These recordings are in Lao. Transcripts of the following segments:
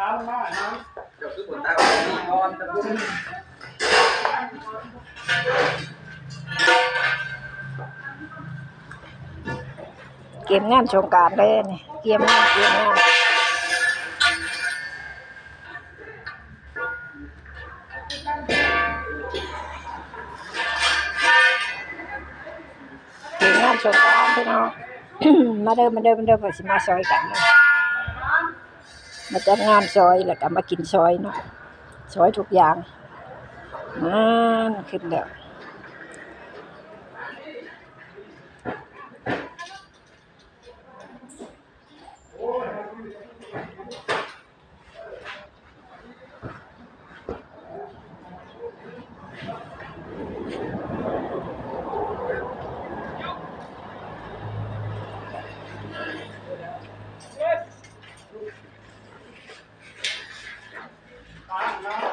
ກຽມງານສົງການເດ້ນີ້ ກຽມງານ ກຽມງານ ກຽມງານສົງການພີ່ນ້ອງ ມາເດີ ມາເດີ ມາເດີ ເພິ່ນຊິມາຊ່ອຍກັນເນາະ ມາຈັດງານຊ່ອຍ ແລ້ວກໍມາກິນຊ່ອຍເນາະ ຊ່ອຍທຸກຢ່າງ ນັ້ນ ຂຶ້ນແລ້ວ.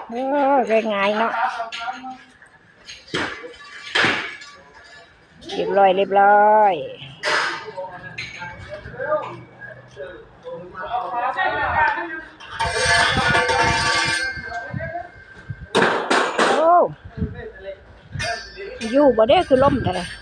ໂອ້ ງ່າຍໆເນາະ ລຽບຮ້ອຍ ລຽບຮ້ອຍ ໂອ້ ຢູ່ບໍ່ເດ້ ຄືລົມແທ້.